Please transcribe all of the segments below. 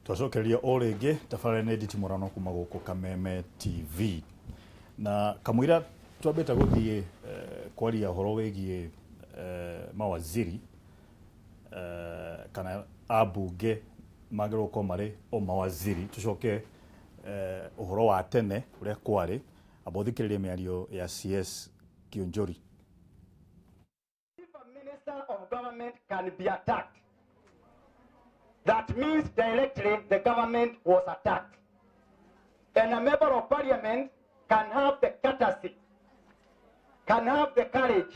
Twacokereria o rĩngĩ tabarĩra nĩ nditimũrano kuma gũkũ Kameme TV. Na kamũira twambĩte gũthiĩ kwaria ũhoro wĩgiĩ mawaziri kana ambunge magĩrĩirwo gũkorwo marĩ o mawaziri, tũcoke ũhoro wa tene ũrĩa kwarĩ, amba ũthikĩrĩrie mĩario ya CS Kionjori. If a minister of government can be attacked, that means directly the government was attacked. And a member of parliament can have the courtesy, can have the courage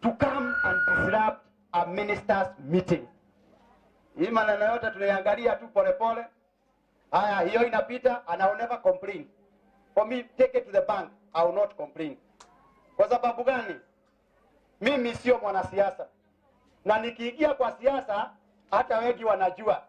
to come and disrupt a minister's meeting. Hii maneno yote tunaiangalia tu polepole. Haya, hiyo inapita and I will never complain. For me, take it to the bank, I will not complain. Kwa sababu gani? Mimi sio mwanasiasa, na nikiingia kwa siasa, hata wengi wanajua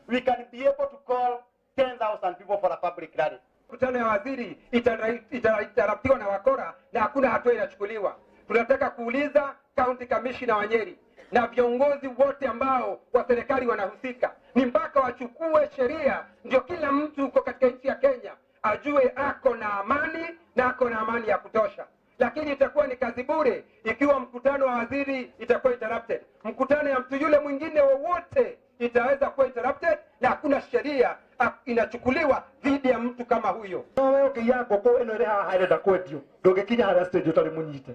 we can be able to call 10,000 people for a public rally. Mkutano ya waziri itaratibiwa na wakora na hakuna hatua inachukuliwa. Tunataka kuuliza county commissioner wa Nyeri na viongozi wote ambao wa serikali wanahusika, ni mpaka wachukue sheria, ndio kila mtu uko katika nchi ya Kenya ajue ako na amani na ako na amani ya kutosha. Lakini itakuwa ni kazi bure ikiwa mkutano wa waziri itakuwa interrupted, mkutano ya mtu yule mwingine wowote itaweza kuwa interrupted, na hakuna sheria inachukuliwa dhidi ya mtu kama huyo. Nowe ũkĩiya ngũkũ ĩno ĩrĩ haha ĩrenda kwendio, ndũngĩkinya harĩa stage ũtarĩ mũnyite.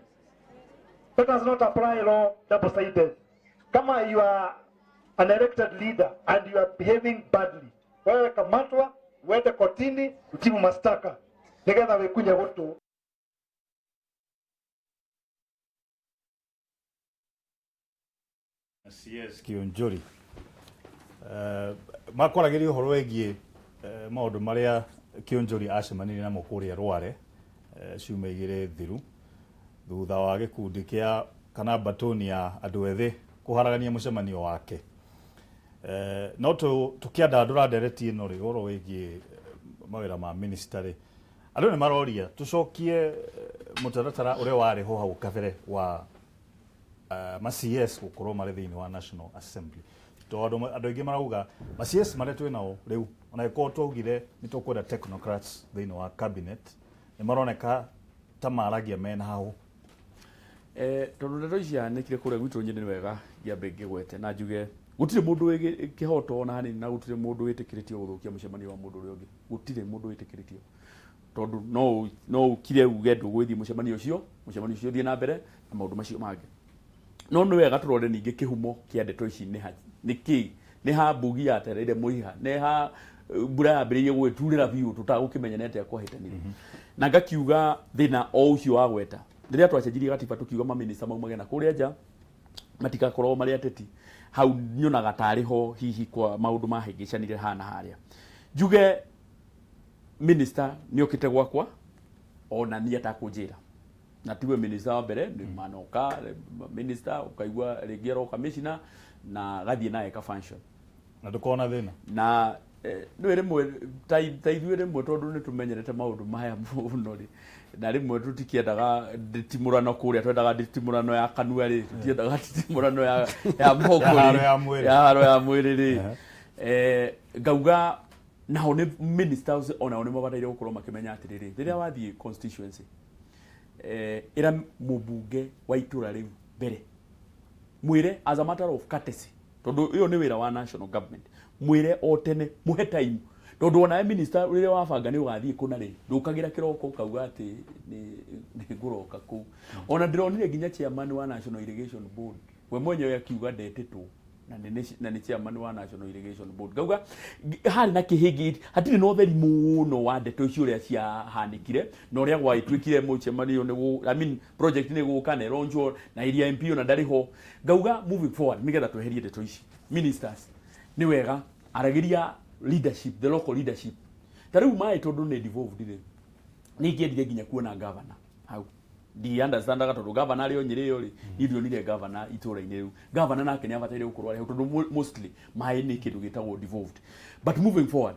Let us not apply law double sided. Kama you are an elected leader and you are behaving badly, wewe kamatwa, uende kotini, utibu mashtaka nigetha wĩkunye gũtũ. CS Kionjori makwaragĩria ũhoro wĩgiĩ maũndũ marĩa Kionjori acemanirie namo kũrĩa Rware ciumia igĩrĩ thiru thutha wa gĩkundi kĩa kana mbatoni ya andũ ethĩ kũharagania mũcemanio wake. No tũkĩandandũra ndereti ĩno rĩ, ũhoro wĩgiĩ mawĩra ma minister rĩ, andũ nĩ maroria tũcokie mũtaratara ũrĩa warĩ ho hau kabere wa ma CS gũkorwo marĩ thĩinĩ wa National Assembly, tondũ andũ aingĩ marauga ma CS marĩa twĩ nao rĩu, ona ĩkorwo twaugire nĩ tũkwenda technocrats thĩinĩ wa cabinet, nĩ maroneka ta maragia mena hau. Tondũ ndeto ici ciahanĩkire kũrĩa gwitũ Nyĩrĩ, nĩ wega ngĩambe ngĩgwete na njuge gũtirĩ mũndũ wĩ kĩhoto ona hanini, na gũtirĩ mũndũ wĩtĩkĩrĩtio gũthũkia mũcemanio wa mũndũ ũrĩa ũngĩ. Gũtirĩ mũndũ wĩtĩkĩrĩtio, tondũ no ũkire uge ndũgwĩthiĩ mũcemanio ũcio, mũcemanio ũcio ũthiĩ na mbere na maũndũ macio mangĩ. No nĩ wega tũrore ningĩ kĩhumo kĩa ndeto ici nĩ ha, nĩ kĩ, nĩ ha mbugi yatereire mũiha, nĩ ha mbura yambĩrĩirie gwĩturĩra biũ tũtagũkĩmenya nĩ atĩa kwahĩtanire. Na ngakiuga thĩna o ũcio wa gweta, rĩrĩa twacenjirie gatiba tũkiuga maminista maumage na kũrĩa nja matikakorwo marĩ ateti, hau nyonaga tarĩ ho hihi kwa maũndũ mahĩngĩcanire haha na harĩa. Njuge minister nĩ okĩte gwakwa ona niĩ atakũnjĩra, na tiwe minister wa mbere, nĩ manoka minister ũkaigua rĩngĩ aroka mĩcina na gathiĩ naye ka function. Na ndũkorwo na thĩna. Na nĩ rĩmwe ta ithuĩ rĩmwe, tondũ nĩ tũmenyerete maũndũ maya mũno rĩ, na rĩmwe tũtikĩendaga nditimũrano kũrĩa, twendaga nditimũrano ya kanua rĩ, tũtiendaga nditimũrano ya moko Ya haro rĩ, ya mwĩrĩ. Ya haro ya mwĩrĩ rĩ. Ngauga nao nĩ ministers onao nĩ mabataire gũkorwo makĩmenya atĩrĩrĩ, rĩrĩa wathiĩ constituency, ĩra mũmbunge wa itũra rĩu mbere, mwĩre as a matter of courtesy, tondũ ĩyo nĩ wĩra wa national government, mwĩre o tene, mũhe time, tondũ onawe minister rĩrĩa wabanga nĩ ũgathiĩ kũna rĩ, ndũkagĩra kĩroko ũkauga atĩ nĩ ngũroka kũu. Ona ndĩronire nginya chairman wa National Irrigation Board we mwenyewe akiuga ndetĩtwo, na nĩ chairman wa National Irrigation Board. Ngauga harĩ na kĩhĩngĩ, hatirĩ na ũtheri mũno wa ndeto icio ũrĩa ciahanĩkire na ũrĩa gwagĩtuĩkire mũcemanio nĩ I mean, project nĩ gũka na ĩronjwo na area MP ona ndarĩ ho. Ngauga moving forward, nĩgetha tweherie ndeto ici, ministers nĩ wega aragĩria leadership, the local leadership. Ta rĩu maĩ, tondũ nĩ devolved rĩ, nĩ ingĩendire nginya kuona governor hau. Ndi understandaga tondũ governor arĩ o Nyĩrĩ ĩyo rĩ, niĩ ndionire governor itũra-inĩ rĩu. Governor nake nĩ abataire gũkorwo arĩ hau, tondũ mostly maĩ nĩ kĩndũ gĩtagwo devolved. But moving forward,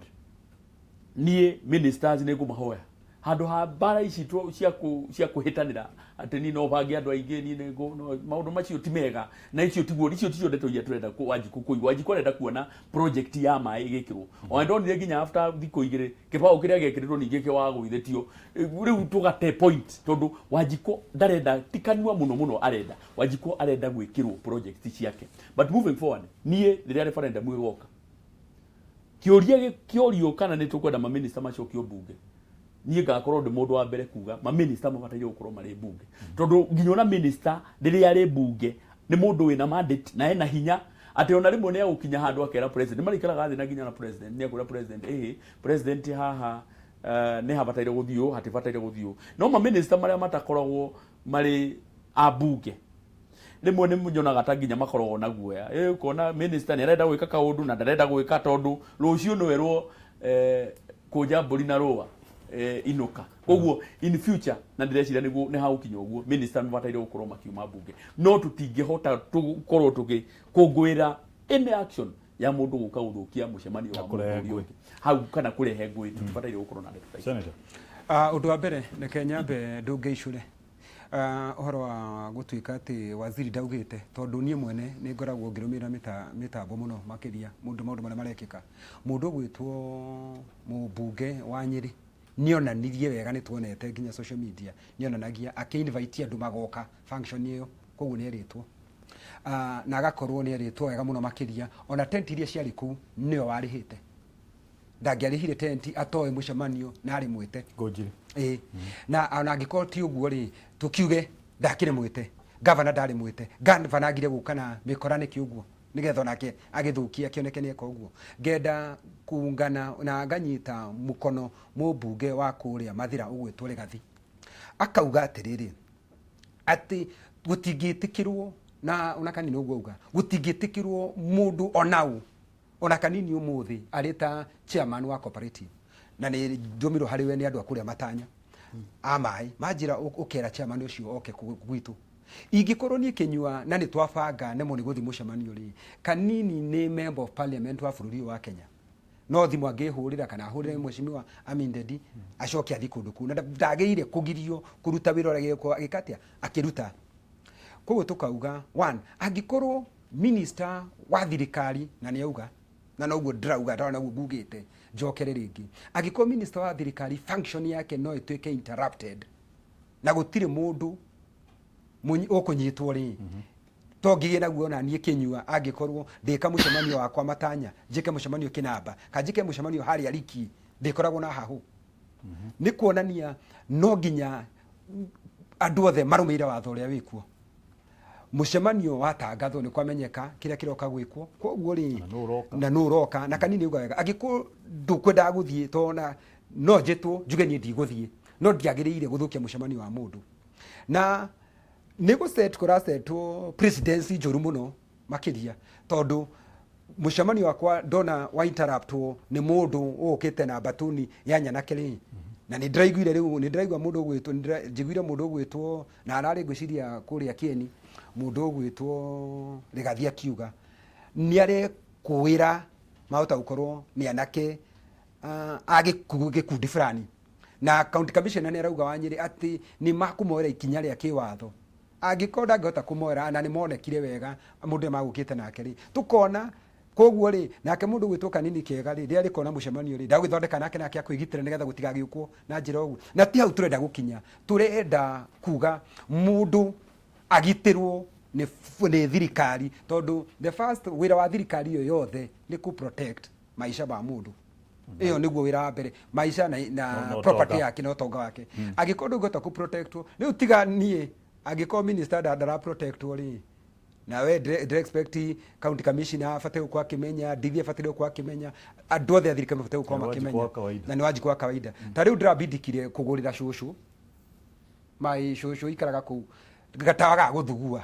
niĩ ministers nĩ ngũmahoya Handũ ha mbara ici cia kũhĩtanĩra atĩ niĩ no bange andũ aingĩ, niĩ nĩ no maũndũ macio ti mega, na icio tiguo, icio ticio ndeto iria tũrenda Wanjikũ kũigua. Wanjikũ arenda kuona project ya maĩ ĩgĩkĩrwo. Ona ndonire nginya after thikũ 2 kĩbaũ kĩrĩa gĩekĩrĩtwo ningĩ kĩwagũithĩtio. Rĩu tũgate point tondũ Wanjikũ ndarenda, ti kanua mũno mũno arenda. Wanjikũ arenda gwĩkĩrwo project ciake. But moving forward, niĩ rĩrĩa referendum ĩgoka, kĩũria gĩkĩũrio kana nĩ tũkwenda maminista macokio mbunge, niĩ ngakorwo ndĩ mũndũ wa mbere kuga maminista mabataire gũkorwo marĩ mbunge, tondũ nginya ona minister rĩrĩa arĩ mbunge nĩ mũndũ wĩna mandate na ena hinya atĩ ona rĩmwe nĩ egũkinya handũ akera president, nĩ marĩikaraga thĩ na nginya na president, nĩ ekwĩra president, ĩhĩ president, haha nĩ habataire gũthiĩ ũũ, hatibataire gũthiĩ ũũ. No maminista marĩa matakoragwo marĩ a mbunge, rĩmwe nĩ nyonaga ta nginya makoragwo na guoya. Ũkona minister nĩ arenda gwĩka kaũndũ na ndarenda gwĩka tondũ rũciũ no erwo kũnja mbũri na rũa, inũka. Koguo in future, na ndĩreciria nĩguo nĩ hagũkinya ũguo, minister mabataire gũkorwo makiuma mbunge, no tũtingĩhota tũkorwo tũgĩkũngũĩra any action ya mũndũ gũka gũthũkia mũcemanio wa kũrehe mũndũ ngũĩ. ũngĩ hau kana kũrehe ngũĩ. Tũtibataire gũkorwo na ndeto ta icio. Senator. Ũndũ wa mbere, reke nyambe ndũngĩicũre ũhoro wa gũtuĩka atĩ waziri ndaugĩte, tondũ niĩ mwene nĩ ngoragwo ngĩrũmĩrĩra mĩtambo mũno makĩria mũndũ maũndũ marĩa marekĩka. Mũndũ ũgwĩtwo mũmbunge wa Nyĩrĩ nĩonanirie wega, nĩ tuonete nginya social media nĩonanagia akĩ-invite andũ magoka function ĩyo, koguo nĩ erĩtwo, na agakorwo nĩ erĩtwo wega mũno makĩria. Ona tent iria ciarĩ kũu nĩwe warĩhĩte, ndangĩarĩhire tent atoĩ mũcemanio na arĩ mwĩte. Ngũnjiri. Ĩĩ, na ona angĩkorwo ti ũguo rĩ, tũkiuge ndakĩrĩ mwĩte, gavana ndarĩ mwĩte, gavana agire gũka na mĩkora nĩkĩ ũguo, nĩgetha onake agĩthũkie akĩoneke nĩeka ũguo. Ngenda kuungana na nganyita mũkono mũmbunge wa kũrĩa Mathira ũgwĩtwo Rĩgathi, akauga atĩrĩrĩ, atĩ gũtingĩtĩkĩrwo na ona kanini ũguo auga, gũtingĩtĩkĩrwo mũndũ onaũ ona kanini ũmũthĩ arĩ ta chairman wa cooperative, na nĩ ndũmirwo harĩ we nĩ andũ a kũrĩa matanya a maĩ manjĩra ũkera chairman ũcio oke gwitũ ingĩkorwo niĩ kĩnyua na nĩ twabanga nemwo nĩ gũthiĩ mũcemanio rĩ. Kanini nĩ member of parliament wa bũrũri ũyũ wa Kenya, no thimũ angĩhũrĩra kana ahũrĩre mheshimiwa Amin Dedi acoke athiĩ kũndũ kũu, na ndagĩrĩire kũgirio kũruta wĩra ũrĩa agĩrĩire agĩka atĩa akĩruta. Koguo tũkauga one, angĩkorwo minister wa thirikari, na nĩ auga na noguo ndĩrauga ndona noguo ngugĩte njokere rĩngĩ, angĩkorwo minister wa thirikari function yake no ĩtuĩke interrupted na gũtirĩ mũndũ ũkũnyitwo rĩ, to ngĩgĩe naguo ona niĩ kĩnyua angĩkorwo ndĩka mũcemanio wakwa matanya, njĩke mũcemanio kĩnamba kana njĩke mũcemanio harĩa riki, ndĩkoragwo na hahũ. Nĩ kuonania no nginya andũ othe marũmĩrĩre watho ũrĩa wĩkuo. Mũcemanio watangathwo nĩ kwamenyeka kĩrĩa kĩroka gwĩkwo, koguo rĩ Na nũ ũroka. Na nũ ũroka. Na kanini uga wega, angĩkorwo ndũkwendaga gũthiĩ, tona no njĩtwo njuge niĩ ndigũthiĩ, no ndiagĩrĩire gũthũkia mũcemanio wa mũndũ. Na nĩ gũset kũrasetwo presidency njũru mũno makĩria, tondũ mũcemanio wakwa ndona wa interruptwo nĩ mũndũ ũkĩte na batuni ya nyanake rĩ. Na nĩ ndĩraiguire rĩu, nĩ ndĩraigua mũndũ ũgwĩtwo, njiguire mũndũ ũgwĩtwo na ararĩ ngwĩciria kũrĩa Kieni, mũndũ ũgwĩtwo Rĩgathi akiuga nĩ arekũĩra mahota gũkorwo nĩ anake a gĩkundi fulani, na county commissioner nĩ arauga wa Nyĩrĩ atĩ nĩ makũmoera ikinya rĩa kĩwatho angĩkorwo ndangĩhota kũmoera, na nĩ monekire wega mũndũ ũrĩa magũkĩte nake rĩ, tũkona. Koguo rĩ, nake mũndũ gwĩtwo kanini kega rĩ, rĩrĩa rĩkona mũcemanio rĩ, ndagũgĩthondeka nake nake akwĩgitĩra nĩgetha gũtigagĩũkwo na njĩra ũguo. Na ti hau tũrenda gũkinya, tũrenda kuga mũndũ agitĩrwo nĩ thirikari, tondũ the first wĩra wa thirikari ĩyo yothe nĩ kũ protect maica ma mũndũ. Ĩyo nĩguo wĩra wa mbere, maica na Na ũtonga. Property yake na ũtonga wake. Angĩkorwo ndũngĩhota kũ protectwo rĩu, tiga niĩ, angĩkorwo minister ndara protectwo rĩ, nawe ndĩre expect county commissioner abataire gũkorwo akĩmenya, ndithi abataire gũkorwo akĩmenya, andũ othe a thirikari mabataire gũkorwo Na nĩ wanjikũ makĩmenya. wa kawaida. Na nĩ wanjikũ wa kawaida. Ta rĩu ndĩrabindikire kũgũrĩra cũcũ mai, cũcũ ikaraga kũu gatawa ga gũthugua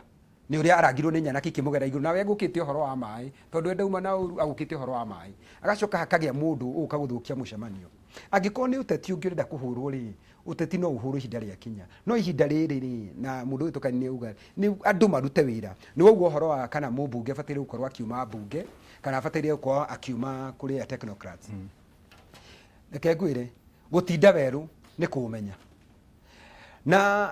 nĩ ũrĩa arangirwo nĩ nyanake ikĩmũgera igũrũ, nawe agũkĩte ũhoro wa maĩ, tondũ we ndauma na ũru, agũkĩte ũhoro wa maĩ, agacoka hakagĩa mũndũ ũka gũthũkia mũcemanio. Angĩkorwo nĩ ũteti ũngĩ ũrenda kũhũrwo rĩ, ũteti no ũhũrwo ihinda rĩa kinya, no ihinda rĩrĩ rĩ, na mũndũ ũyũ tũkani nĩ auga nĩ andũ marute wĩra. Nĩ waugua ũhoro wa kana mũmbunge abataire gũkorwo akiuma mbunge kana abataire gũkorwo akiuma kũrĩa technocrats. Reke ngwĩre, gũtinda werũ Nĩ kũũmenya na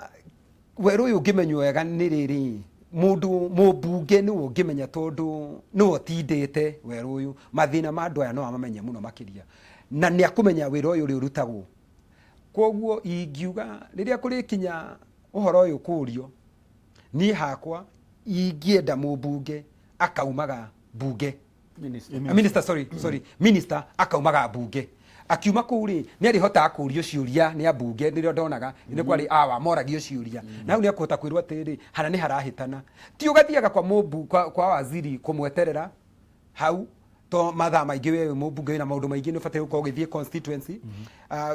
werũ ũyũ ũngĩmenywo wega nĩ rĩrĩ mũndũ mũmbunge nĩwe ũngĩmenya tondũ nĩwe ũtindĩte werũ ũyũ. Mathĩna ma andũ aya no amamenye mũno makĩria na nĩ akũmenya wĩra ũyũ ũrĩa ũrutagwo. Koguo ingiuga rĩrĩa kũrĩkinya ũhoro ũyũ kũũrio, niĩ hakwa ingĩenda mũmbunge akaumaga bunge. Minister. Minister, sorry, sorry, minister akaumaga bunge. Akiuma kũu rĩ, nĩ arĩhotaga kũrio ciũria nĩ ambunge. Nĩrĩo ndonaga nĩ kwarĩ awa moragio ciũria na hau nĩ akũhota kwĩrwo atĩrĩ, hana nĩ harahĩtana. Ti ũgathiaga kwa mũmbu kwa waziri kũmweterera hau to mathaa maingĩ. We wĩ mũmbunge wĩna maũndũ maingĩ, nĩ ũbataire gũkorwo ũgĩthiĩ constituency.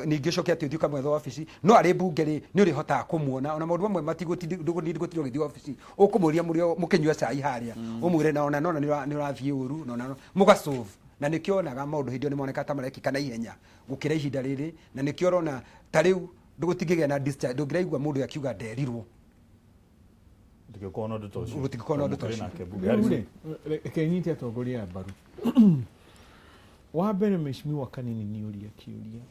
Ningĩ ũcoke atĩ ũthiĩ ũkamwetha wabici. No arĩ mbunge rĩ, nĩ ũrĩhotaga kũmuona ona maũndũ mamwe matigũtinda ũgĩthiĩ wabici, ũkũmũria mũrĩ mũkĩnyua cai harĩa, ũmwĩre na ona nona nĩ ũrathiĩ ũru na ona mũgasolve. Na nĩkĩo onaga maũndũ hĩndĩ ĩyo nĩ moneka ta marekĩka na ihenya gũkĩra ihinda rĩrĩ. Na nĩkĩo ũrona ta rĩu gũtingĩgĩa na discharge, ndũngĩraigua mũndũ akiuga nderirwo. Ndingĩkorwo na ũndũ ta ũcio. Gũtingĩkorwo na ũndũ ta Mũkĩrĩ ũcio. nake mbunge. Rĩu Harrison. rĩ, reke nyite atongoria aya mbaru. Wa mbere, mheshimiwa Kanini nĩ ũria kĩũria,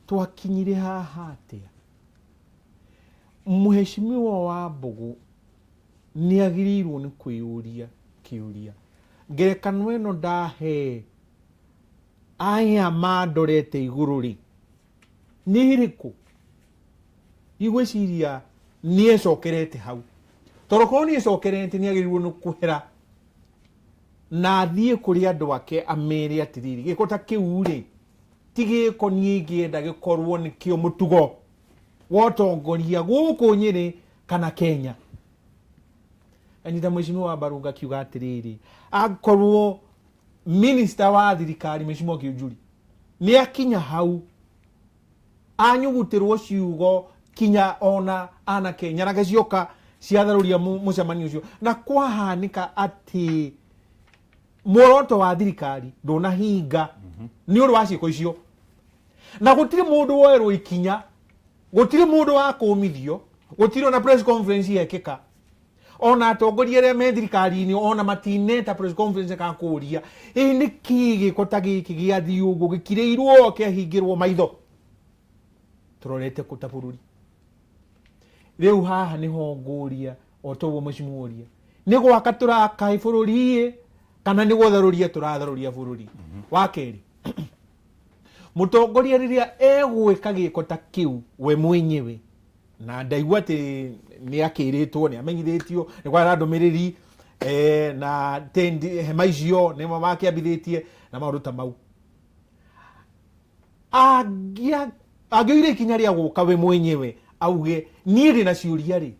twakinyire haha atĩa? Mheshimiwa wa Mbũgũ nĩ agĩrĩirwo nĩ kwĩyũria kĩũria. Ngerekano ĩno ndahe aya mandorete igũrũ rĩ, nĩ ĩrĩkũ? Igwĩciria nĩ ecokerete hau, tondũ korwo nĩ ecokerete, nĩ agĩrĩirwo nĩ kũhera na athiĩ kũrĩ andũ ake amere atĩrĩrĩ, gĩko ta kĩu rĩ, ti gĩko niĩ ingĩenda gĩkorwo nĩkĩo mũtugo wa ũtongoria gũkũ Nyĩrĩ kana Kenya. Anyita mheshimiwa wa Mbaru ngakiuga atĩrĩrĩ, akorwo minister wa thirikari mheshimiwa Kiunjuri nĩ akinya hau anyugutĩrwo ciugo kinya ona anake nyanake cioka ciatharũria mũcemanio ũcio, na kwahanĩka atĩ muoroto wa thirikari ndũnahinga nĩ ũndũ wa ciĩko icio, na gũtirĩ mũndũ woerwo ikinya, gũtirĩ mũndũ wa kũmithio, gũtirĩ ona press conference yekĩka, ona atongoria arĩa me thirikari-inĩ ona matineta press conference kana kũria ĩ nĩ kĩ gĩko ta gĩkĩ gĩathiĩ ũguo gĩkirĩirwo kĩahingĩrwo maitho, tũrorete kũ ta bũrũri? Rĩu haha nĩho ngũria o toguo mheshimiwa ũria, nĩ gwaka tũraka bũrũri ĩ kana nĩ gũtharũria tũratharũria bũrũri? Wa kerĩ, mũtongoria rĩrĩa egwĩka gĩko ta kĩu we mwenyewe, na ndaigua atĩ nĩ akĩrĩtwo, nĩ amenyithĩtio, nĩ kwarĩ na ndũmĩrĩri na tendi hema icio nĩ makĩambithĩtie na maũndũ ta mau, angĩoire ikinya rĩa gũka we mwenyewe auge niĩ ndĩ na ciũria rĩ,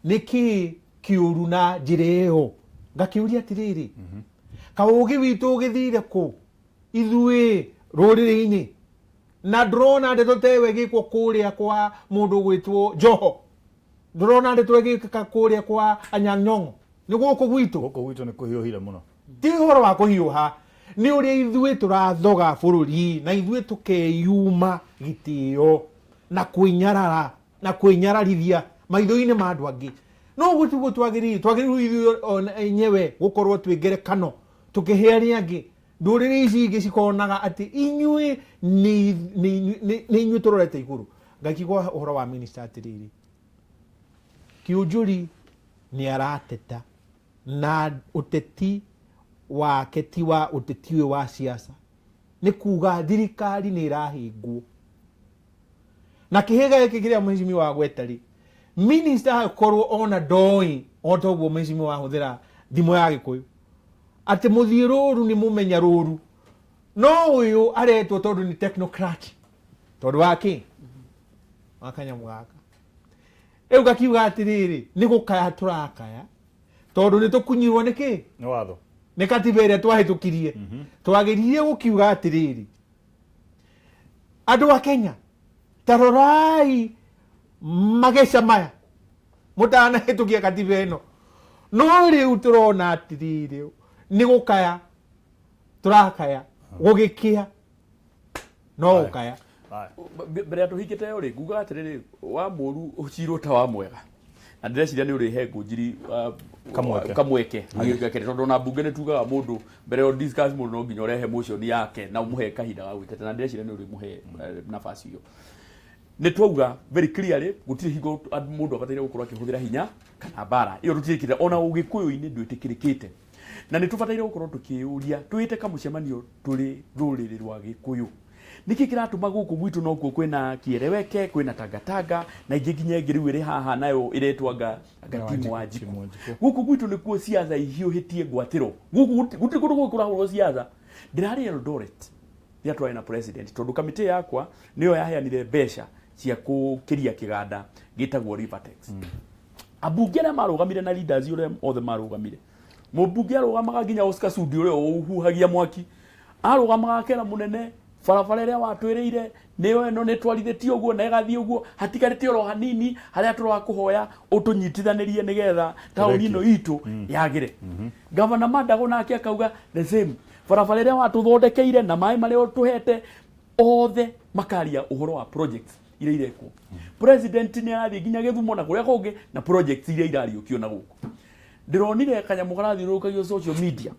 nĩ kĩĩ kĩũru na njĩra ĩyo? Ngakĩũria atĩrĩrĩ, kaũgĩ witũ ũgĩthire kũ ithuĩ rũrĩrĩ-inĩ? Na ndũrona ndeto ta ĩyo ĩgĩkwo kũrĩa kwa mũndũ ũgwĩtwo Joho, ndũrona ndeto ĩgĩkĩka kũrĩa kwa Anyang' Nyong'o, nĩ gũkũ gwitũ. Gũkũ gwitũ nĩ kũhiũhire mũno. Ti ũhoro wa kũhiũha, nĩ ũrĩa ithuĩ tũrathoga bũrũri na ithuĩ tũkeyuma gĩtĩo na kwĩnyarara na kwĩnyararithia maitho-inĩ ma andũ angĩ. No ũguo tiguo twagĩrĩire. Twagĩrĩirwo ithuĩ ona enyewe gũkorwo twĩ ngerekano tũkĩhe arĩa angĩ. Ndũrĩrĩ ici ingĩ cikonaga atĩ inyuĩ nĩ inyuĩ tũrorete igũrũ. Ngakigwa ũhoro wa minister atĩrĩrĩ, Kiunjuri nĩ arateta na ũteti wake ti wa ũteti ũyũ wa siasa, nĩ kuga thirikari nĩ ĩrahĩngwo na kĩhĩga gĩkĩ kĩrĩa mheshimiwa agweta rĩ. Minister akorwo ona ndoĩ o ta ũguo mheshimiwa ahũthĩra thimũ ya Gĩkũyũ atĩ mũthiĩ rũru nĩ mũmenya rũru, no ũyũ aretwo tondũ nĩ technocrat, tondũ wa kĩ wa kanyamũ gaka. Rĩu gakiuga atĩrĩrĩ, nĩ gũkaya tũrakaya tondũ nĩ tũkunyirwo nĩ kĩ? Nĩ watho. Nĩ katiba ĩrĩa twahĩtũkirie. Twagĩrire gũkiuga atĩrĩrĩ, andũ a Kenya, ta rorai mageca maya mũtanahĩtũkia katiba ĩno. No rĩu tũrona atĩrĩrĩ, nĩ gũkaya tũrakaya gũgĩkĩa no gũkaya. Haya. Mbere ya tũhingĩte yo rĩ, nguga atĩrĩrĩ, wa mũru ũcirwo ta wa mwega. Na ndĩreciria nĩ ũrĩhe Ngũnjiri Kamweke. Kamweke agĩũka tondũ ona mbunge nĩ tugaga mũndũ mbere ya discuss mũndũ no nginya ũrehe motion yake na ũmũhe kahinda ga gwĩtete, na ndĩreciria nĩ ũrĩmũhe nafasi ĩyo. Nĩ twauga very clearly gũtirĩ hingo mũndũ abataire gũkorwo akĩhũthĩra hinya kana mbara ĩyo, tũtiĩkĩte ona ũgĩkũyũ-inĩ ndwĩtĩkĩrĩkĩte, na nĩ tũbataire gũkorwo tũkĩũria twĩte kamũcemanio tũrĩ rũrĩrĩ rwa Gĩkũyũ, nĩkĩ kĩratũma gũkũ gwitũ nokuo kwĩna kiereweke, kwĩna tangatanga na ingĩ nginya ĩngĩ rĩu ĩrĩ haha nayo ĩretwo anga timu wa Njikũ. Timu wa Njikũ. Gũkũ gwitũ nĩkuo ciaca ihiũhĩtie ngwatĩro, gũkũ gũtirĩ kũndũ kũngĩ kũrahũrwo ciaca. Ndĩrarĩ Eldoret rĩrĩa twarĩ na president, tondũ kamĩtĩ yakwa nĩyo yaheanire mbeca cia kũkĩria kĩganda gĩtagwo Rivertex. Ambunge arĩa marũgamire na leaders ũrĩa othe marũgamire, mũmbunge arũgamaga nginya Oscar Sudi ũrĩa ũhuhagia mwaki arũgamaga akera mũnene barabara ĩrĩa watwĩrĩire nĩyo ĩno, nĩ twarithĩtie ũguo na ĩgathiĩ ũguo, hatigarĩte oro hanini harĩa tũrakũhoya ũtũnyitithanĩrie nĩgetha taũni ĩno itũ yagĩre. Gavana Mandago nake akauga the same, barabara ĩrĩa watũthondekeire na maĩ marĩa ũtũhete, othe makaria ũhoro wa projects iria irekwo. President nĩ arathiĩ nginya Gĩthumo na kũrĩa kũngĩ na projects iria irariũkio na gũkũ. Ndĩronire kanyamũ karathiũrũrũkagio social media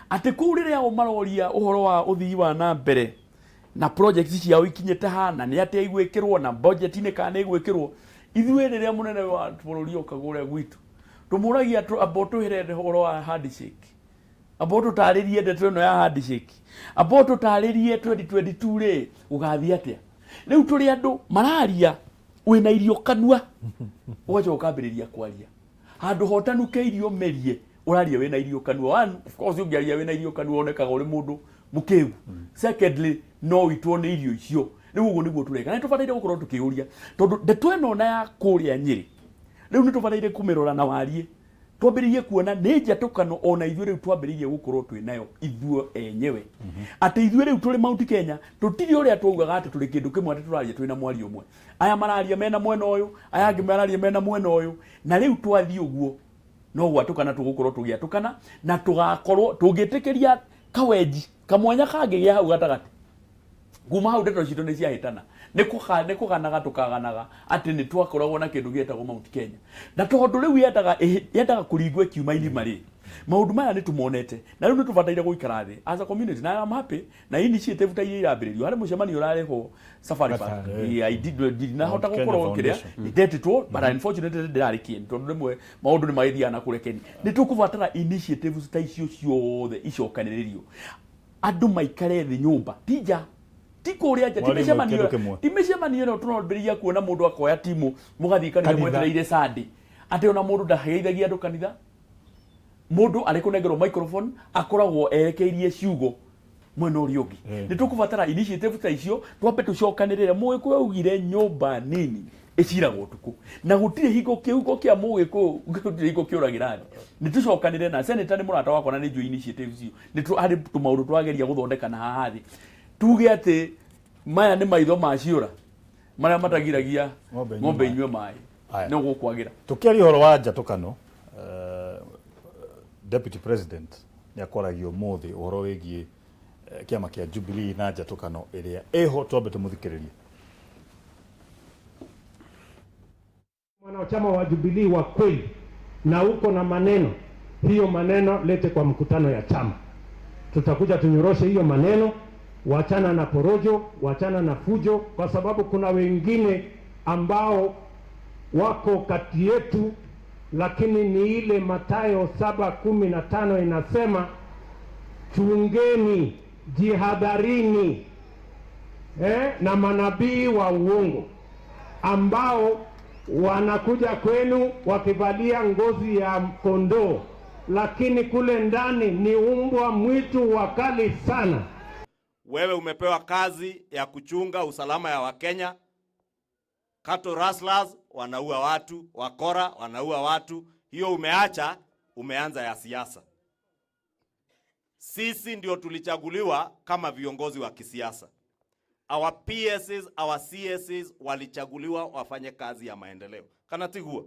atĩ kũu rĩrĩa o maroria ũhoro wa ũthii wa na mbere na projects ciao ikinyĩte hana, nĩ atĩa igwĩkĩrwo na budget-inĩ kana nĩ igwĩkĩrwo. Ithuĩ rĩrĩa mũnene wa bũrũri okaga ũrĩa gwitũ tũmũragia amba ũtwĩre ũhoro wa handshake, amba ũtũtarĩrie ndeto ĩno ya handshake, amba ũtũtarĩrie 2022 rĩ gũgathiĩ atĩa. Rĩu tũrĩ andũ mararia wĩna irio kanua, ũgacoka ũkambĩrĩria kwaria handũ hotanuke irio merie, ũraria wĩna irio kanua. One, of course ũngĩaria wĩna irio kanua onekaga ũrĩ mũndũ mũkĩgu. Secondly, no ũitwo nĩ irio icio. Rĩu ũguo nĩguo tũreka na nĩ tũbataire gũkorwo tũkĩũria, tondũ ndeto ĩno na ya kũrĩa Nyĩrĩ rĩu nĩ tũbataire kũmĩrora na wariĩ, twambĩrĩrie kuona nĩ njatũkano ona ithuĩ rĩu twambĩrĩirie gũkorwo twĩ nayo ithuĩ enyewe, atĩ ithuĩ rĩu tũrĩ Mount Kenya tũtirĩ ũrĩa twaugaga atĩ tũrĩ kĩndũ kĩmwe, atĩ tũraria twĩna mwario ũmwe. Aya mararia mena mwena ũyũ, aya angĩ mararia mena mwena ũyũ, na rĩu twathiĩ ũguo no gwatũkana tũgũkorwo tũgĩatũkana, na tũgakorwo tũngĩtĩkĩria kawenji kamwanya kangĩgĩa hau gatagatĩ kuma hau ndeto citũ nĩ ciahĩtana, nĩ kũganaga tũkaganaga atĩ nĩ twakoragwo na kĩndũ gĩetagwo Mount Kenya, na tondũ rĩu yendaga kũringwo ĩkiuma irima rĩ, maũndũ maya nĩ tũmonete na rĩu nĩ tũbataire gũikara thĩ as a community, na I'm happy na initiative ta iria irambĩrĩrio harĩ mũcemanio ũrarĩhwo Safari Park. Yeah, I did ndinahota Mount Kenya gũkorwo kĩrĩa Foundation. ndetĩtwo, but unfortunately ndĩrarĩ kĩeni tondũ rĩmwe maũndũ nĩ magĩthiaga na kũrĩa Keni. Nĩ tũkũbatara initiatives ta icio ciothe icokanĩrĩrio, andũ maikare thĩ nyũmba ti nja, ti kũrĩa nja, ti Mwarimũ, mĩcemanio kĩndũ kĩmwe. ti mĩcemanio ĩno tũrambĩrĩria kuona mũndũ akoya timu mũgathiĩ kanitha Kanitha. mwetereire Sunday, atĩ ona mũndũ ndageithagia andũ kanitha, mũndũ arĩ kũnengerwo microphone akoragwo erekeirie ciugo mwena ũrĩa ũngĩ. Nĩ tũkũbatara initiative ta icio twambe tũcokanĩrĩre. Mũgĩkũyũ augire nyũmba nini ĩciragwo ũtukũ, na gũtirĩ hingo kĩhuko kĩa mũgĩkũyũ gũtirĩ hingo kĩũragĩra thĩ. Nĩ tũcokanĩre na senator nĩ mũrata wakwa na nĩ njũĩ initiative icio nĩ harĩ tũmaũndũ twageria gũthondeka na haha thĩ, tuge atĩ maya nĩ maitho ma ciũra marĩa matagiragia Ng'ombe inyue ng'ombe maĩ. inyue maĩ, Aya. no gũkwagĩra. Tukiaria ũhoro wa njatũkano, deputy president nĩ akwaragia ũmũthĩ ũhoro wĩgiĩ kĩama kĩa Jubilee na njatũkano ĩrĩa ĩho, twambe tũmũthikĩrĩrie. Mwanachama wa Jubilee wa kweli na uko na maneno, hiyo maneno lete kwa mkutano ya chama, tutakuja tunyoroshe hiyo maneno. Wachana na porojo, wachana na fujo, kwa sababu kuna wengine ambao wako kati yetu, lakini ni ile Mathayo 7:15 inasema chungeni, jihadharini na manabii wa uongo ambao wanakuja kwenu wakivalia ngozi ya kondoo, lakini kule ndani ni umbwa mwitu wakali sana. Wewe umepewa kazi ya kuchunga usalama ya Wakenya. Cattle rustlers wanaua watu, wakora wanaua watu. Hiyo umeacha, umeanza ya siasa. Sisi ndio tulichaguliwa kama viongozi wa kisiasa. Our PSs, our CSs walichaguliwa wafanye kazi ya maendeleo. Kana tiguo.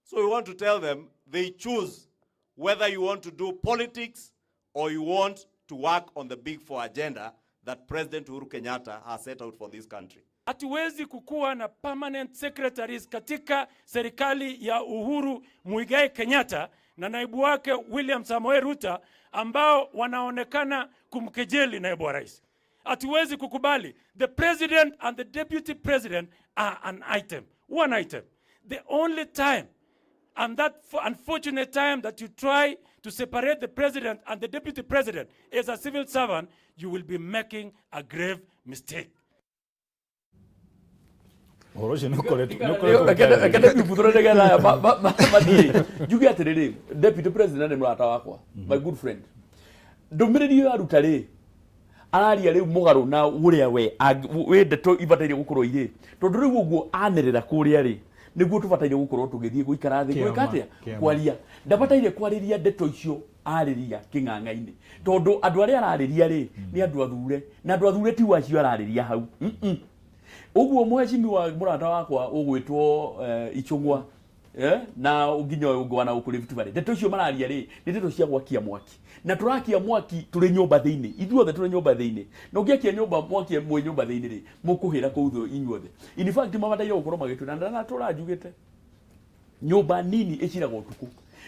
So we want to tell them they choose whether you want to do politics or you want to work on the big four agenda that President Uhuru Kenyatta has set out for this country. Hatuwezi kukuwa na permanent secretaries katika serikali ya Uhuru Muigai Kenyatta na naibu wake William Samoei Ruto ambao wanaonekana kumkejeli naibu wa rais. Hatuwezi kukubali. The president and the deputy president are an item, one item. The only time and that unfortunate time that you try to separate the president and the deputy president as a civil servant, you will be making a grave mistake. Ũhoro ũcio nĩ ũkoretwo Reke ndĩmbuthũre nĩgetha aya mathiĩ. Njuge atĩrĩrĩ, deputy president nĩ mũrata wakwa, my good friend. Ndũmĩrĩri ĩyo aruta rĩ, araria rĩu mũgarũ na ũrĩa we wĩ ndeto ibataire gũkorwo irĩ, tondũ rĩu ũguo anĩrĩra kũrĩa rĩ, nĩguo tũbataire gũkorwo tũgĩthiĩ gũikara thĩ gwĩka atĩa, kwaria. Ndabataire kwarĩria ndeto icio arĩria kĩng'ang'a-inĩ, tondũ andũ arĩa ararĩria rĩ nĩ andũ athure, na andũ athure ti acio ararĩria hau. Ũguo mheshimiwa mũrata wakwa ũgwĩtwo Ichung'wa na nginya ũyũ ũngĩ wa na gũkũ Rift Valley, ndeto icio mararia rĩ nĩ ndeto cia gwakia mwaki, na tũrakia mwaki tũrĩ nyũmba thĩinĩ, ithuothe tũrĩ nyũmba thĩinĩ, na ũngĩakia nyũmba mwaki mwĩ nyũmba thĩinĩ rĩ, mũkũhĩra kũu thĩ inyuothe. In fact mabataire gũkorwo magĩtwĩra, na tũranjugĩte nyũmba nini ĩciraga ũtukũ.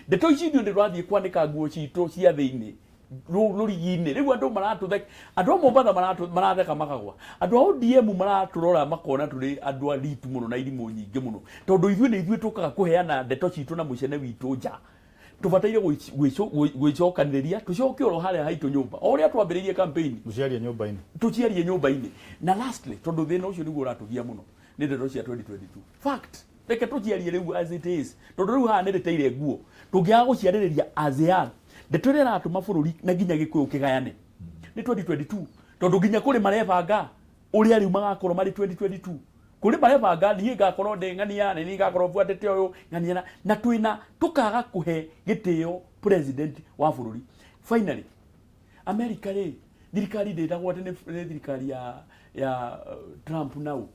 Ndeto ici ithuĩ nĩ tũrathiĩ kwanĩka nguo citũ cia thĩinĩ rũrigi-inĩ. Rĩu andũ maratũtheka, andũ a Mombatha maratheka makagwa, andũ a ODM maratũrora makona tũrĩ andũ aritu mũno na irimũ nyingĩ mũno, tondũ ithuĩ nĩ ithuĩ tũkaga kũheana ndeto citũ na mũcene witũ nja. Tũbataire gwĩcokanĩrĩria, tũcoke oro harĩa haitũ nyũmba, o ũrĩa twambĩrĩirie campaign, Mũciarie nyũmba-inĩ, tũciarie nyũmba-inĩ. Na lastly, tondũ thĩna ũcio nĩguo ũratũgia mũno, nĩ ndeto cia 2022. Fact, reke tũciarie rĩu as it is, tondũ rĩu haha nĩ rĩteire nguo, tũngĩaga gũciarĩrĩria as they are, ndeto ĩrĩa ĩratũma bũrũri na nginya Gĩkũyũ kĩgayane nĩ 2022, tondũ nginya kũrĩ marebanga ũrĩa rĩu magakorwo marĩ 2022, kũrĩ marebanga niĩ ngakorwo ndĩ ng'ania, na niĩ ngakorwo buatĩte ũyũ ng'ania, na twĩna tũkaga kũhe gĩtĩo president wa bũrũri. Finally, America rĩ, thirikari ndĩtagwo atĩ nĩ thirikari ya Trump nau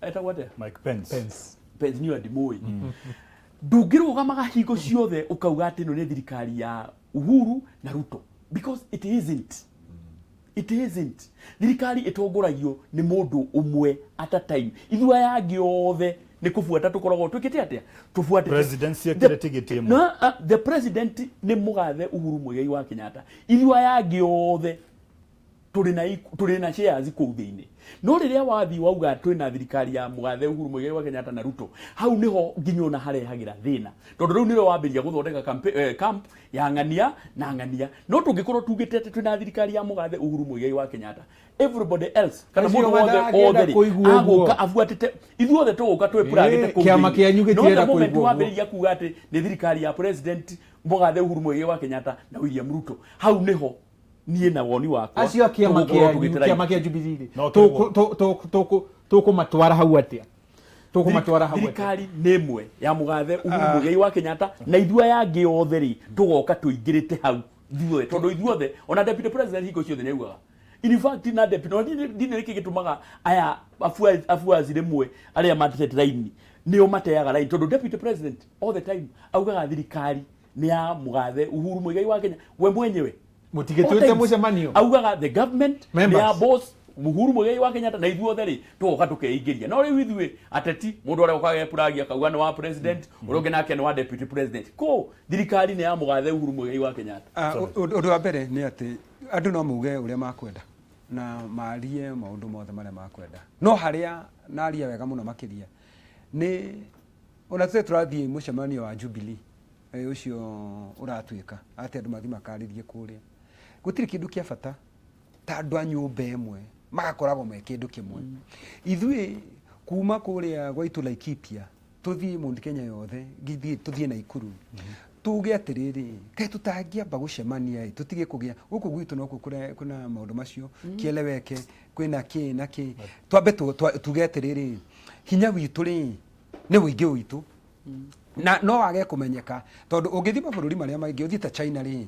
etagwo atĩa? Mike Pence. Pence niyo ndimũĩ. Ndũngĩrũgamaga hingo ciothe ũkauga atĩ ĩno nĩ thirikari ya Uhuru na Ruto, because it isn't. It isn't. Thirikari ĩtongoragio nĩ mũndũ ũmwe at a time. Ithuĩ aya angĩ othe nĩ kũbuata tũkoragwo twĩkĩte atĩa? Tũbuatĩte. Presidency ĩkĩrĩ tigiti ĩmwe. No, the president nĩ mũgathe Uhuru Muigai wa Kenyatta. Ithuĩ aya angĩ othe tũrĩ na shares kũu thĩinĩ. No rĩrĩa wathiĩ wauga twĩna thirikari ya mũgathe Uhuru Muigai wa Kenyatta na Ruto, hau nĩho nginya ona harehagĩra thĩna, tondũ rĩu nĩrĩo wambĩrĩria gũthondeka camp ya ng'ania na ng'ania. No tũngĩkorwo tugĩte atĩ twĩna thirikari ya mũgathe Uhuru Muigai wa Kenyatta, everybody else kana mũndũ wothe othe rĩ agũka abuatĩte, ithuothe tũgũka twĩpuragĩte kũu kĩama kĩanyu gĩtirenda kũigua. No wambĩrĩria kuga atĩ nĩ thirikari ya president mũgathe Uhuru Muigai wa Kenyatta na William Ruto, hau nĩho niĩ na woni wakwa acio kĩama kĩa Jubilee tũkũmatwara hau atĩa? Tũkũmatwara hau atĩa? Thirikari nĩ ĩmwe ya mũgathe Uhuru Muigai wa Kenyatta na ithuĩ aya angĩ othe rĩ tũgoka tũingĩrĩte hau ithuothe, tondũ ithuothe ona deputy president hingo ciothe nĩaugaga. In fact na deputy ndine nĩkĩ gĩtũmaga aya afuasi rĩmwe arĩa matete raini nĩo mateaga raini, tondũ deputy president all the time augaga thirikari nĩ ya mũgathe Uhuru Muigai wa Kenya we mwenyewe. Mũtigĩtuĩte mũcemanio augaga the government nĩ ya boss Uhuru Muigai wa Kenyatta na ithuothe rĩ tũgoka tũkeingĩria. No rĩu ithuĩ ateti mũndũ ũrĩa ũkaga epuragia akauga nĩ wa president, ũrĩa ũngĩ nake nĩ wa deputy president. Ko thirikari nĩ ya mũgathe Uhuru Muigai wa Kenyatta. Ũndũ wa mbere nĩ atĩ andũ no mauge ũrĩa makwenda na marie maũndũ mothe marĩa makwenda, no harĩa naria wega mũno makĩria nĩ ona tũthe tũrathiĩ mũcemanio wa Jubilee ũcio ũratuĩka atĩ andũ mathiĩ makarĩrie kũrĩa, gũtirĩ kĩndũ kĩa bata ta andũ a nyũmba ĩmwe magakoragwo me kĩndũ kĩmwe. Ithuĩ kuma kũrĩa gwaitũ Laikipia tũthiĩ Mount Kenya yothe, tũthiĩ Naikuru, tuge atĩrĩrĩ, kaĩ tũtangĩamba gũcemania ĩ, tũtige kũgĩa gũkũ gwitũ nokuo kwĩna maũndũ macio kĩeleweke, kwĩna kĩ na kĩ, twambe tuge atĩrĩrĩ, hinya witũ rĩ nĩ ũingĩ witũ na no wage kũmenyeka, tondũ ũngĩthiĩ mabũrũri marĩa maingĩ, ũthiĩ ta China rĩ,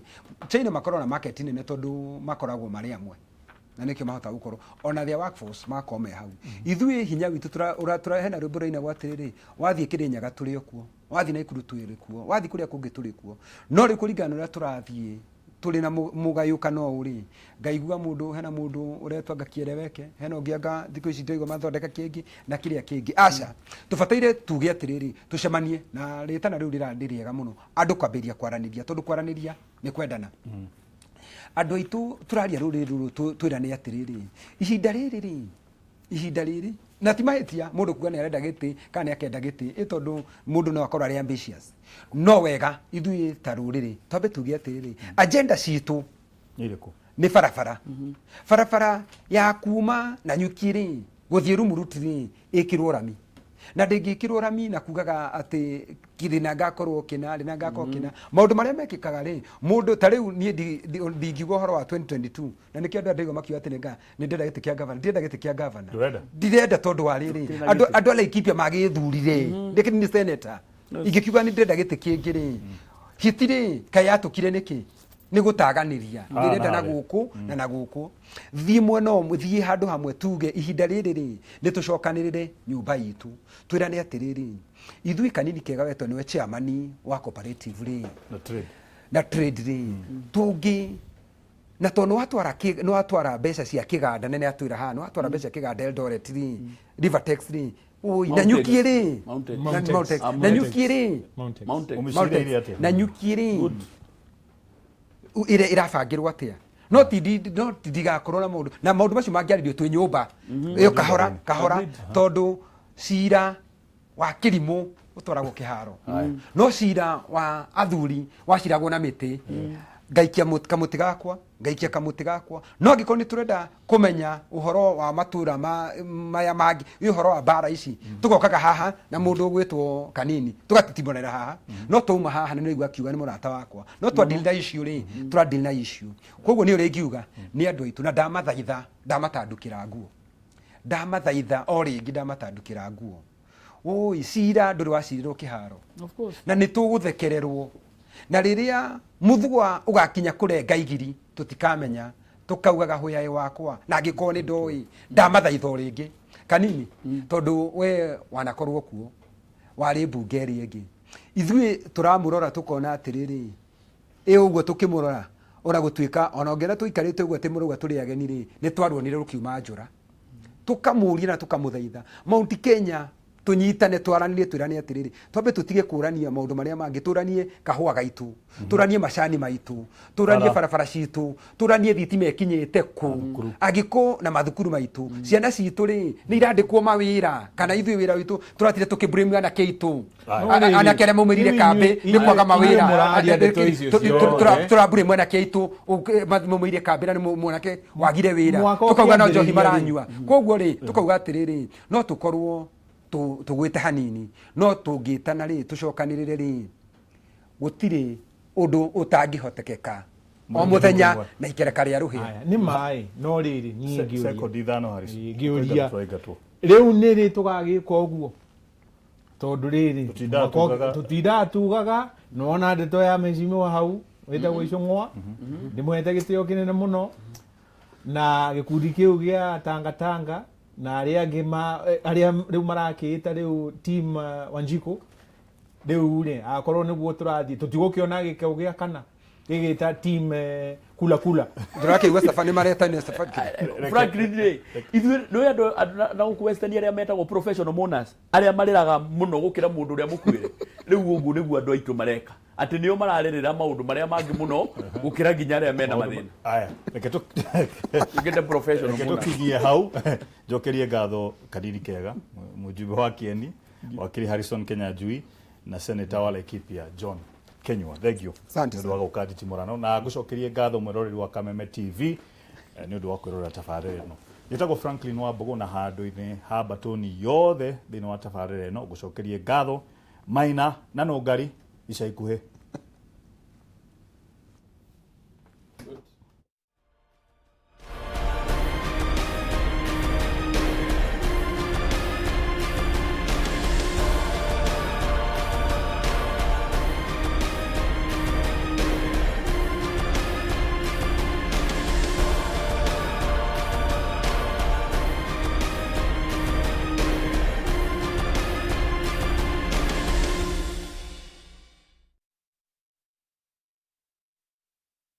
China makoragwo na market nene tondũ makoragwo marĩ amwe na nĩkĩo mahota gũkorwo ona their workforce makorwo me hau. Ithuĩ hinya witũ hena rwĩmbo rũinagwo atĩrĩrĩ, wathiĩ Kĩrĩnyaga tũrĩ o kuo, wathiĩ Naikuru tũrĩ kuo, wathiĩ kũrĩa kũngĩ tũrĩ kuo, no rĩu kũringana na ũrĩa tũrathiĩ Tũrĩ na mũgayũkano ũũ rĩ, ngaigua mũndũ, hena mũndũ ũretwo anga kĩereweke, hena ũngĩ anga thikũ ici ndĩraigua mathondeka kĩngĩ na kĩrĩa kĩngĩ. Aca, tũbataire tuge atĩrĩrĩ, tũcemanie na rĩtana rĩu nĩ rĩega mũno, andũ kwambĩrĩria kwaranĩria, tondũ kwaranĩria nĩ kwendana. Andũ aitũ tũraria rũrĩrĩ rũrũ, twĩrane atĩrĩrĩ, ihinda rĩrĩ rĩ, ihinda rĩrĩ na ti mahĩtia mũndũ kuga nĩ arenda gĩtĩ kana nĩ akenda gĩtĩ, ĩ tondũ mũndũ no akorwo arĩ ambitious. No wega ithuĩ ta rũrĩrĩ twambe tuge atĩrĩrĩ, agenda citũ nĩ barabara, barabara ya kuma Nanyuki rĩ gũthiĩ Rumuruti rĩ ĩkĩrwo rami, na ndĩngĩkĩrwo rami na kugaga atĩ kĩrĩna ngakorwo kĩna rĩna ngakorwo kĩna. Maũndũ marĩa mekĩkaga rĩ, mũndũ ta rĩu niĩ ndingiuga ũhoro wa 2022, na nĩkĩo andũ ndaigua makiuga atĩ nĩ ndĩrenda gĩtĩ kĩa gavana. Ndirenda gĩtĩ kĩa gavana. Ndũrenda? Ndirenda, tondũ wa rĩrĩ, andũ a Laikipia magĩthurire ndĩkĩ nĩ senator. Ingĩkiuga nĩ ndĩrenda gĩtĩ kĩngĩ rĩ, hiti rĩ kaĩ yatũkire nĩkĩ? Nĩ gũtaganĩria. Ndĩrenda na gũkũ na gũkũ, thiĩ mwena ũmwe, thiĩ handũ hamwe, tuge ihinda rĩrĩ rĩ nĩ tũcokanĩrĩre nyũmba itũ, twĩrane atĩrĩrĩ, ithuĩ Kanini Kega wetwo nĩwe chairman wa cooperative rĩ na trade, na trade rĩ, tũngĩ na tondũ nĩ watwara mbeca cia kĩganda nene, atwĩra haha nĩ watwara mbeca cia kĩganda Eldoret rĩ, Rivertex rĩ, oi na Nyuki rĩ, Mountex. Na Nyuki rĩ, Mountex. Ũmĩcirĩirie atĩa? Na Nyuki rĩ ĩrĩa ĩrabangĩrwo atĩa? No ti no ti ndigakorwo na maũndũ, na maũndũ macio mangĩarĩrio twĩ nyũmba ĩyo kahora kahora, tondũ cira wa kĩrimũ ũtwaragwo kĩharo, no cira wa athuri waciragwo na mĩtĩ. Ngaikia kamũtĩ gakwa, ngaikia kamũtĩ gakwa. No angĩkorwo nĩ tũrenda kũmenya ũhoro wa matũra maya mangĩ, ĩ ũhoro wa mbara ici, tũgokaga haha na mũndũ ũgwĩtwo Kanini, tũgatitimonera haha. No twauma haha nĩ nĩigua akiuga nĩ mũrata wakwa, no twadeal na issue rĩ, tũradeal na issue. Koguo nĩ ũrĩa ingiuga nĩ andũ aitũ, na ndamathaitha, ndamatandũkĩra nguo, ndamathaitha o rĩngĩ, ndamatandũkĩra nguo. Oi, cira ndũrĩ wacirĩrwo kĩharo. Of course. Na nĩ tũgũthekererwo, na rĩrĩa mũthua ũgakinya kũrenga igiri tũtikamenya, tũkaugaga hũyaĩ wakwa. Na angĩkorwo nĩ ndoĩ, ndamathaitha o rĩngĩ, Kanini, tondũ we wanakorwo kuo warĩ mbunge ĩrĩa ĩngĩ, ithuĩ tũramũrora tũkona atĩrĩrĩ, ĩ ũguo tũkĩmũrora, ona gũtuĩka ona ũngĩona tũikarĩte ũguo atĩ mũrauga tũrĩ ageni rĩ, nĩ twaruonire rũkiuma njũra, tũkamũria na tũkamũthaitha, Mount Kenya tũnyitane, twaranĩrie, twĩrane atĩrĩrĩ, twambe tũtige kũrania maũndũ marĩa mangĩ, tũranie kahũa gaitũ, tũranie macani maitũ, tũranie barabara citũ, tũranie thitima ĩkinyĩte kũ, angĩkorwo na mathukuru maitũ, ciana citũ rĩ nĩ irandĩkwo mawĩra, kana ithuĩ wĩra witũ tũratire tũkĩblame anake aitũ, anake arĩa maumĩrire kambĩ nĩ kwaga mawĩra. Mũraria ndeto icio ciothe. Tũrabure mwanake aitũ maumĩrire kambĩ na nĩ mwanake wagire wĩra, Mwaka tũkauga no njohi ũkĩambĩrĩria rĩ. maranyua. Koguo rĩ, tũkauga atĩrĩrĩ, no tũkorwo tũgwĩte hanini, no tũngĩtana rĩ, tũcokanĩrĩre rĩ, gũtirĩ ũndũ ũtangĩhotekeka o mũthenya na ikereka rĩa rũhĩa. Aya, nĩ maĩ no rĩrĩ niĩ ngĩũria. Sekondi 5 harĩ Ngĩũria. tũraingatwo. Rĩu nĩ rĩ tũgagĩka ũguo? Tondũ rĩrĩ Tũtindaga tugaga. Tũtindaga tugaga, nĩwona ndeto ya mheshimiwa hau wĩtagwo Icũng'wa, ndĩmũhete gĩtĩo kĩnene mũno, na gĩkundi kĩu gĩa Tanga Tanga na arĩa angĩ arĩa rĩu marakĩĩta rĩu team Wanjikũ rĩu rĩ, akorwo nĩguo tũrathiĩ, tũtigũkĩona gĩkau gĩa kana gĩgĩta team kula kula. Ndũrakĩigua Safari maretania Safari. Franklin rĩ, ithuĩ nĩ andũ na gũkũ Western arĩa metagwo professional mourners, arĩa marĩraga mũno gũkĩra mũndũ ũrĩa mũkuĩre. Rĩu ũguo nĩguo andũ aitũ mareka, atĩ nĩo mararĩrĩra maũndũ marĩa mangĩ mũno gũkĩra nginya arĩa mena mathĩna. Aya, Tũgĩte professional reke mourners. tũkinyie hau. Njokerie ngatho Kanini Kega, mũjumbe wa Kieni, wakiri Harrison Kenyanjui na senator wa Laikipia John Kenyua. Thank you Asante nĩ ũndũ wa gũka nditimũrano, na ngũcokerie ngatho mwĩroreri wa Kameme TV nĩ ũndũ wa kwĩrorera tabarĩra ĩno. Njĩtagwo Franklin Wambũgũ, na handũ-inĩ ha mbatũni yothe thĩinĩ wa tabarĩra ĩno, ngũcokerie ngatho Maina na Nũngari. Ica ikuhĩ